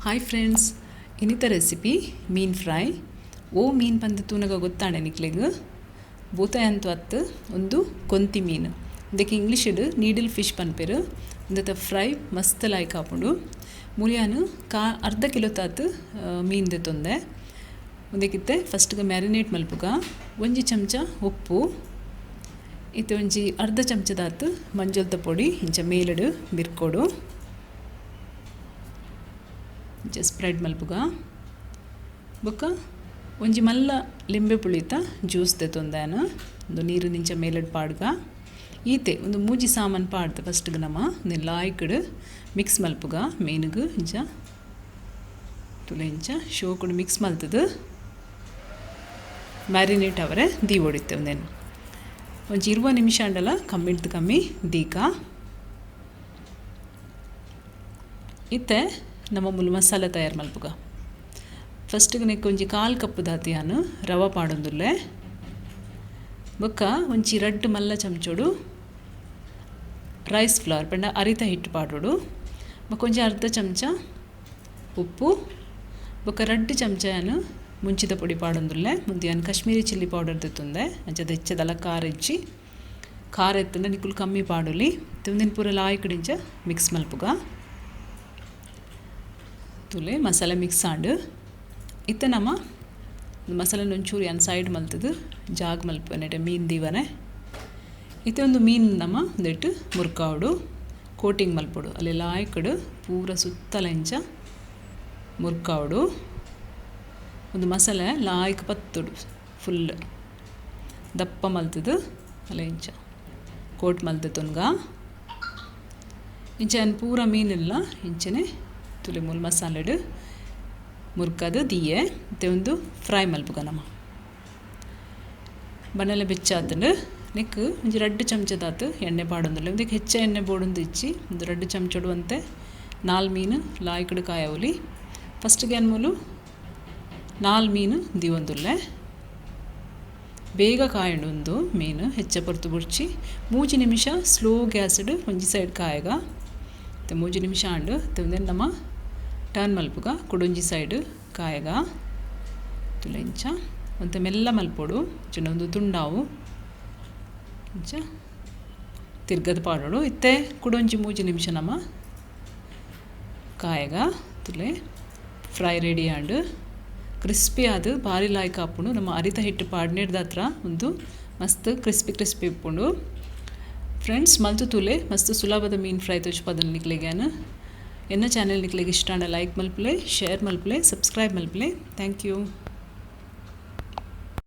Hi friends, ಇನ್ನಿತ recipe ಮೀನ್ fry. ಓ ಮೀನ್ ಪಂದ್ ತೂನಗ ಗೊತ್ತಾಂಡೆ ನಿಕ್ಲೆಗ್ ಬೂತಾಯಿ ಅಂತೂ ಅತ್ತು ಒಂದು ಕೊಂತಿ ಮೀನು. ಇದಕ್ಕೆ ಇಂಗ್ಲೀಷಿಡ್ ನೀಡಲ್ ಫಿಶ್ ಪನ್ಪೆರು. ಉಂದೆತ ಫ್ರೈ ಮಸ್ತ್ ಲಾಯ್ಕ್ ಆಪುಂಡು. ಮುರಿಯಾನು ಕಾ ಅರ್ಧ ಕಿಲೋ ತಾತ್ ಮೀನ್ ದೆತ್ತೊಂದೆ. ಉಂದೆಕಿತ್ತೆ ಫಸ್ಟ್ಗೆ ಮ್ಯಾರಿನೇಟ್ ಮಲ್ಪುಗ. ಒಂಜಿ ಚಮಚ ಉಪ್ಪು, ಇತ್ತೆ ಒಂಜಿ ಅರ್ಧ ಚಮಚದಾತ್ ಮಂಜೊಲ್ದ ಪೊಡಿ ಇಂಚ ಮೇಲಡು ಬಿರ್ಕೊಡು, ಇಂಚ ಸ್ಪ್ರೆಡ್ ಮಲ್ಪುಗ. ಬೊಕ್ಕ ಒಂಜಿ ಮಲ್ಲ ಲಿಂಬೆ ಪುಳಿತ ಜ್ಯೂಸ್ ದೆತ್ತೊಂದಾನ ಒಂದು ನೀರು ನಿಂಚ ಮೇಲಡ್ ಪಾಡ್ಗ. ಈತೆ ಒಂದು ಮೂಜಿ ಸಾಮಾನು ಪಾಡ್ದು ಫಸ್ಟ್ಗೆ ನಮ್ಮ ಒಂದೆಲ್ಲ ಲಾಯ್ಕಡ್ ಮಿಕ್ಸ್ ಮಲ್ಪುಗ. ಮೇನುಗು ಇಂಚ ತುಲೆ ಇಂಚ ಶೋಕುಡು ಮಿಕ್ಸ್ ಮಲ್ತದು ಮ್ಯಾರಿನೇಟ್ ಅವರೆ ದೀ ಒಡಿತ್ತೆ. ಒಂದೇನು ಒಂಜಿ 20 ನಿಮಿಷ ಅಂಡಲ ಕಮ್ಮಿಡ್ದು ಕಮ್ಮಿ ದೀಕ. ಇತ್ತೆ ನಮ್ಮ ಮುಲು ಮಸಾಲೆ ತಯಾರು ಮಲ್ಪುಗ. ಫಸ್ಟ್ಗೆ ನೆಕ್ ಒಂಜಿ ಕಾಲು ಕಪ್ಪು ದಾತಿಯಾನು ರವೆ ಪಾಡೊಂದುಲ್ಲೆ. ಬೊಕ್ಕ ಒಂಜಿ ರಡ್ಡ್ ಮಲ್ಲ ಚಮಚೋಡು ರೈಸ್ ಫ್ಲವರ್ ಪಂಡ ಅರಿತ ಹಿಟ್ಟು ಪಾಡೋಡು. ಬೊಕ್ಕ ಒಂಜಿ ಅರ್ಧ ಚಮಚ ಉಪ್ಪು, ಬೊಕ್ಕ ರಡ್ಡ್ ಚಮಚ ಮುಂಚಿದ ಪೊಡಿ ಪಾಡೊಂದುಲ್ಲೆ. ಮುಂದೆ ಕಾಶ್ಮೀರಿ ಚಿಲ್ಲಿ ಪೌಡರ್ ದೆತ್ತೊಂದೆ. ಅಂಚದ ಹೆಚ್ಚದಲ ಖಾರ ಇಜ್ಜಿ, ಖಾರ ಎತ್ತಂಡ ನಿಕುಲು ಕಮ್ಮಿ ಪಾಡೊಲಿ. ಉಂದೆನ್ ಪೂರ ಲಾಯ್ಕುಡು ಇಂಚ ಮಿಕ್ಸ್ ಮಲ್ಪುಗ. ತೂಲೆ ಮಸಾಲೆ ಮಿಕ್ಸ್ ಆಂಡ್. ಇತ್ತೆ ನಮ್ಮ ಮಸಾಲೆ ಒಂಚೂರು ಯಾನ್ ಸೈಡ್ ಮಲ್ತದು ಜಾಗ್ ಮಲ್ಪುವೆ ಮೀನ್ ದೀವನೆ. ಇತ್ತೆ ಒಂದು ಮೀನ್ ನಮ್ಮ ಒಂದಿಟ್ಟು ಮುರ್ಕಾವಡು ಕೋಟಿಂಗ್ ಮಲ್ಪೊಡು. ಅಲ್ಲಿ ಲಾಯ್ಕುಡು ಪೂರ ಸುತ್ತಲ ಇಂಚ ಮುರ್ಕಾವಡು. ಒಂದು ಮಸಾಲೆ ಲಾಯ್ಕ್ ಪತ್ತೊಡು ಫುಲ್ ದಪ್ಪ ಮಲ್ತದು ಅಲ್ಲ ಇಂಚ ಕೋಟ್ ಮಲ್ತುನ್ಗ. ಇಂಚ ಪೂರ ಮೀನೆಲ್ಲ ಇಂಚನೆ ತುಲೆ ಮೂಲು ಮಸಾಲೆಡು ಮುರ್ಕದು ದೀಯೆ. ಇತ್ತೆ ಒಂದು ಫ್ರೈ ಮಲ್ಪುಗ. ನಮ್ಮ ಬಣ್ಣಲೆ ಬೆಚ್ಚಾತಂಡು ನೆಕ್ ಒಂಜಿ ರಡ್ಡ್ ಚಮಚದಾತು ಎಣ್ಣೆ ಪಾಡೊಂದುಲ್ಲೆ. ಉಂದೆಕ್ ಹೆಚ್ಚ ಎಣ್ಣೆ ಬೋಡೊಂದು ಇಜ್ಜಿ. ಒಂದು ರಡ್ಡ್ ಚಮಚೊಡು ಅಂತೆ 4 ಮೀನು ಲಾಯ್ಕುಡು ಕಾಯವೊಲಿ. ಫಸ್ಟ್ಗೆ ಅನ್ಮೂಲು 4 ಮೀನು ದೀವೊಂದುಲ್ಲೆ. ಬೇಗ ಕಾಯುಂಡು ಉಂದು ಮೀನು, ಹೆಚ್ಚ ಪೊರ್ತು ಬುಡ್ಚಿ. 3 ನಿಮಿಷ ಸ್ಲೋ ಗ್ಯಾಸ್ಡ್ ಒಂಜಿ ಸೈಡ್ ಕಾಯಗ. ಇತ್ತೆ 3 ನಿಮಿಷ ಆಂಡ್. ಇತ್ತೆ ಉಂದೆನ್ ನಮ ಟರ್ನ್ ಮಲ್ಪುಗ, ಕುಡೊಂಜಿ ಸೈಡ್ ಕಾಯಗ. ತುಲೆ ಇಂಚ ಒಂತೆ ಮೆಲ್ಲ ಮಲ್ಪೊಡು, ಇಂಚಿನ ಒಂದು ತುಂಡಾವು ಇಂಚ ತಿರ್ಗದ ಪಾಡೋಡು. ಇತ್ತೆ ಕುಡೊಂಜಿ 3 ನಿಮಿಷ ನಮ ಕಾಯಗ. ತುಲೆ ಫ್ರೈ ರೆಡಿ ಆಂಡ್. ಕ್ರಿಸ್ಪಿ ಆದ್ ಬಾರಿ ಲಾಯ್ಕ್ ಆಪುಂಡು. ನಮ್ಮ ಅರಿತ ಹಿಟ್ಟು ಪಾಡ್ನೆಡ್ದಾತ್ರ ಒಂದು ಮಸ್ತ್ ಕ್ರಿಸ್ಪಿ ಕ್ರಿಸ್ಪಿ ಇಪ್ಪುಂಡು. ಫ್ರೆಂಡ್ಸ್ ಮಲ್ತು ತೂಲೆ ಮಸ್ತ್ ಸುಲಭದ ಮೀನ್ ಫ್ರೈ ತೋಜ್ಪಾದನ್ ನಿಕ್ಲೆಗ್ಯಾನ್. ಎನ್ನ ಚಾನೆಲ್ ನಿಕ್ಲೆಗ್ ಇಷ್ಟ ಆಂಡ ಲೈಕ್ ಮಲ್ಪುಲೆ, ಶೇರ್ ಮಲ್ಪುಲೆ, ಸಬ್ಸ್ಕ್ರೈಬ್ ಮಲ್ಪುಲೆ. Thank you.